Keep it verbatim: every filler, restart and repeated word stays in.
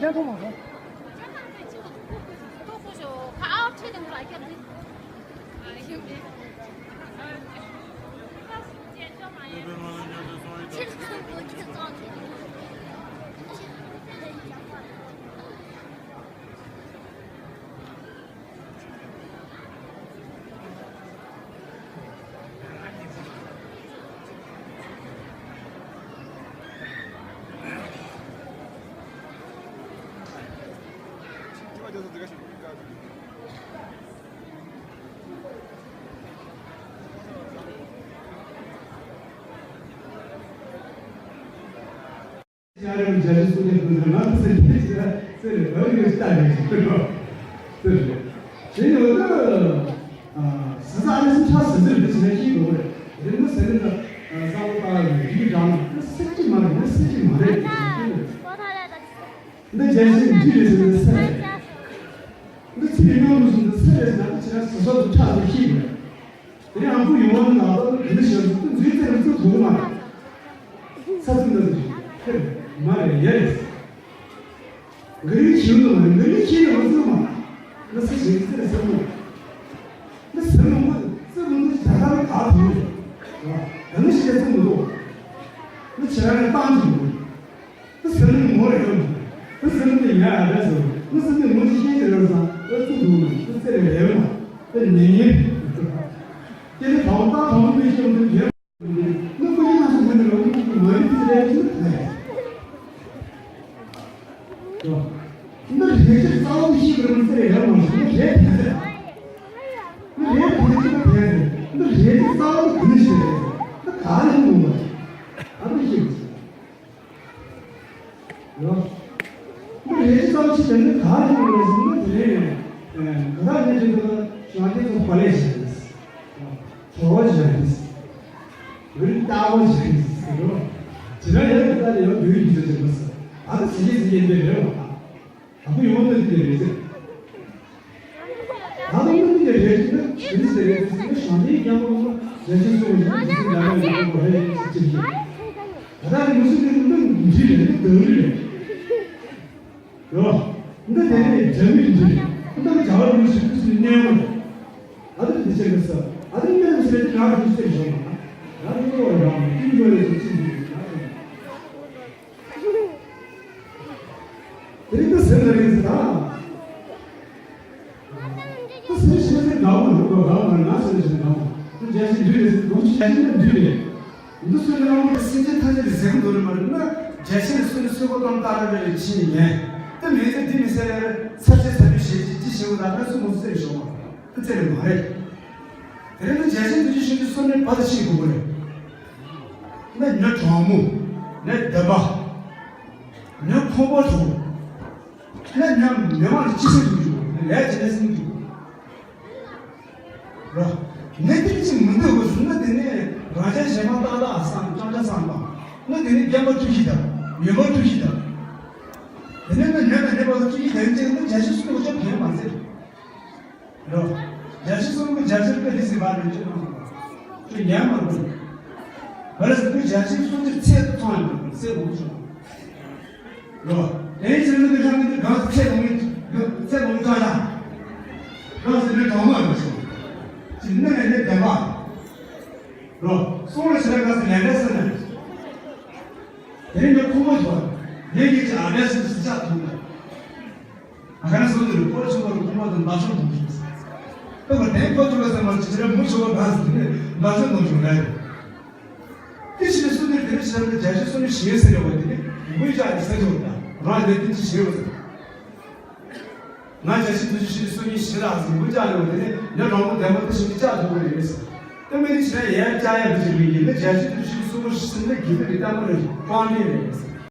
ཡ་རེ་མི་འཇའ་ཆེན་གསུང་མཁན་ཁོང་ཚོས་ང་ཚོ་སེམས་ཁྲལ་བྱེད་ན་ཟེར་རེད། ལབ་ཡོད་ཤི་ད་རེད་ཟེར་རོ། ཟེར་རེད། དེ་ཡོད་ན། ཟི་ས་ཨ་ནི་སུ་ཁྲ་ཟི་ཟི་རེད་ཟེར་ན་ཤི་དགོས་རེད། རེད་མ་ཟེར་ན་ད་ས་བོ་ད་རིག་རང་ན་སེ་ཅི་མ་རེད་ན་སེ་ཅི་མ་རེད། འདི་འཇའ་ཆེན་འདི་རེད་ཟེར་ན་སེ་རེད། འདི་ཚེ་རིང་མོ་མི་སུ་འདི་སེ་རེད་ཟེར་ན་འདི་ཆེ་ན་ཟི་ས་དུ་ཁྲ་ཟི་ཤི་རེད། དེ་ནས་ཨང་ཁུ་ཡོང་བ་ནི་ལག་པ་དེ་འདྲ་ཞིག་ལ་ཚུར་འཛུལ་ཚེ་རིང་ཚུར་ཐུག་མ་རེད། ས་ཚུར་འདི་ཚུར་ཁེར་མ་རེད་ཡ་རེད། འགའ་རེ་ཁྱིའུ་ནང་རེད། འགའ་རེ་ཁྱིའི་ནང་ཚུར་མ་ན་ས་ཞིག་ཚེ་རིང་ཚུར་མ་ན་ས་མང་པོ་ཚུར་མང་པོ་ཞིག་ད་ལྟ་ནི་ག་ཐུག་རེད། ད་ནི་ཞིག་ཚུར་མི་འདུག་ན་ཆེ་ར་ནས་བཏང་ཐུབ་མི་འདུག་ད་ཟེར་ནི་ངོ་རེ་ཡོང་། ད་ཟེར་ནི་ཡ་ཨ་ད་ཟེར་ན་ཟེར་ནི་ངོ་ཅི་ཤེས་ཀྱི་རེད་ཟེར་ན་ད་ཚུར་འདུག་ན་ད་ཚེ་རེ་རེ་མ་ད་ཉེ་ཉེ་དེ་ནི་དང་ད་དང་པོ་ཤེས་མི་འདུག་ན་ཁོ་ཡིན་ན་སུ་མི་འདུག་ལ་ཁོ་མ་ཡིན་ཚེ་རེ་ཅི་ན་ད་ཡ་ད་རེད་ཅི་རྩ་བ་ཤེས་པར་མི་ཚེ་རེ་རེ་མ་ཤེས་ན་རེད་ད་ཟེར་ན་རེད་ད་ཅི་ད་ད་ཟེར་ན་རེད་ཅི་རྩ་བ་དེ་ནི་ཤེས་རེད་ད་ག་ལ་ཡིན་ནོ་ད་ཨ་ད་ཤེས། ཡོ། མི་རེ་ཅི་ཙམ་ཞིག་དེ་ནི་ག་རེ་ཡོང་རེད་ཟེར་ན་དེ་རེད། ག་ད་ནི་ཅི་འདུག་ན་ཞང་ཁྱེད་ཚོ་དཔའ་ལས་བྱས་རེད། གྲོ་བ་བྱས་རེད། མི་རིགས་ལྟ་བ་བྱས་རེད་ཟེར་རོ། ཇི་ལྟར་ཡང་ག་ད་ནི་ཡང་བོད་ཡིག་འདི་ཚོ་བྱེད་པ་ཟེར། ད་ལྟ་ཟེར་གྱི་ཟེར་གྱི་འདི་རེད་བ། ད་ཁོ་ཡོང་འདི་འདི་རེད་ཟེར། ད་དུང་ནི་འདི་རེད་ཅེ་ན་ཞི་མི་ཟེར་རེད་ཟེར་ན་ཞང་ཏེའི་རྒྱལ་པོ་ལ་རྒྱལ་སྲས་སོགས་ཡིན་ཟེར་ན་ཡང་ཡོད་པ་རེད་ཅེས་བྱས། ད་ནི་མི་སུ་གི་ནི་འདི་རེད་འདི་དོན་རེད། ཡོ། འདི་དེ་ནས་འཇམ་མི་འདི་རེད། འདི་ནི་བྱ་བ་མི་སུ་ཀུ་སུ་གནས་མ་རེད། ཨ་ནི་འདི་བྱས་ནས་ས་ཨ་ནི་གནས་མི་སུ་རེད་ང་རེད་ཟེར་བྱུང་ན་ང་རེད་ལོ་རང་ཀིང་རེད་ཟེར་ཅི་འདི་རེད་ང་རེད། དེ་རིང་འདི་ཟེར་ན་རིང་ཟེར་ད། འདི་ཟེར་ཤེས་ཟེར་དགའ་བོ་ཡོད་དོ་དགའ་བོ་མ་ན་ཟེར་ཤེས་དགའ་བོ། འདི་རྒྱལ་སྲས་འདུས་རེད་ཟེར་འདུག་ཅི་རྒྱལ་སྲས་འདུས་རེད། འདི་སུ་ལ་ཡང་སེམས་ཅན་ཐམས་ཅད་ལ་ཟེར་གི་འདུག་རེད་མ་རེད་ན། རྒྱལ་སྲས་ལ་སུ་ནི་གསོལ་བ་བཏང་སྟ་ར་རེ་རེ་ཕྱིན་ཡིན་ལན། དེ་མེད་ཚེ་འདི་མི་ཟེར་ལ་ཚར་ཆེ་ཚར་ཆེ་ཞེས་ཅི་ཅི་ཞེས་འོ་ད་ན་སུ་མོ་ཟེར་ཞོག་མ་རེད། ཨ་ཙི་རེད་མ་རེད། དེ་རིང་ནི་རྒྱལ་ཆེན་དུ་ཅི་ཤོད་ཀྱི་སོ་ནས་བ་དང་ཤེས་དགོས་པ་རེད། ནི་ཉོ་གྲོགས་མོ། ནི་བདེན་པ། ནི་ཁོང་པོ་གྲོགས། ནི་ཉམས་མི་མང་གི་ཅི་ཤེས་དུ་འཇུག་ནི་ལས་ཀྱི་ནི་སེམས་འཇུག་རོ། ནི་དེ་ཅི་མི་འདོད་དགོས་སུ་ནི་དེ་ནི་རང་ཅན་གཞན་མ་ཏག་ཏག་སང་ཅང་ཅང་སང་པ། ནི་དེ་ནི་རྒན་པ་བཀྲུ་ཤིས་དང་ཉོན་པ་བཀྲུ་ཤིས་དང་། དེ་ནི་ནི་ཉོན་ནི་ཉོན་པ་བཀྲུ་ཤིས་དང་ཅན་ནི་རྒྱལ་སྤྱི་སུ་ལ་ཅང་ཕན་མ་ཟེར། རོ། རྒྱལ་སྤྱི་གསུམ་གྱི་རྒྱལ་སྤྱི་ཀ་ལི་སི་བ་རེ་ཅི་ནོ། ཅི་ཉན་མ་རུ། བ་རེ་སི་ཀུ་རྒྱལ་སྤྱི་གསུམ་གྱི་ཚེ་ཐོང་ཡོད་ཚེ་ལོངས་ཤོག་རོ། དེའི་ཚེ་ནི་ཀ་ཤ་ནི་གང་ཚེ་ལོངས་ཚེ་ལོངས་ཀ་ཡ། གང་ཚེ་ནི་གང་མ་རུ་ཤོག་ཅི་ནི་ནི་ནི་བདེན་པ། རོ། སོང་ལ་ཤི་ལ་གང་ཚེ་ལས་འབྲས་སི་ནི། དེ་ནི་ཁོ་མོ་ཤོག་ངེད་ཀྱི་ཅི་ཨ་འབྲས་སི་སི་ཅག་ཐུང་ལ། ཨ་ཁ་ན་སོ་དེ་རུ་ཕོ་ཆུང་བ་རུ་ཁོ་མོ་དང་འབའ་ཆུང་དུ་འཇུག་ད་བར་དེ་ཕོ་ཆུང་བ་ཟེར་མ་ཅི་ཆི་ར་མུ་ཆུང་བ་ག་ཟེར་ནས་འབའ་ཆུང་དུ་འཇུག་རེད། དེ་ཕྱི་ནས་སུ་དེ་དེ་རུ་ཤི་ར་དེ་རྒྱལ་སྤྱི་སུ་ནས་ཤི་ཟེར་ཡོད་པ་དེ་ནི་མུ་ཅག་གི་ཟེར་ཡོད་ད་རང་དེ་དེ་ཅི་ཤི་ཡོད་ཟེར། ང་རྒྱལ་སྤྱི་དུ་ཅི་ཤི་སུ་ནས་ཤི་ར་ཟེར་མུ་ཅག་ཡོད་དེ་ནི་ནི་རང་མོ་དེ་མོ་དེ་ཤི་མི་ཅག་ཐུག་གི་རེད་ཟེར། དེ་མི་ནི་ཤི་ར་ཡར་ཅག་ཡ་དེ་ཅི་མི་ཡིན་ནི་རྒྱལ་སྤྱི་དུ་ཤི་སུ་མོ་ཤི་ཟེར་ནི་དགེ་བའི་རིགས་ལྟ་མ་རེད་ཀོང་ནི་རེད་ཟེར།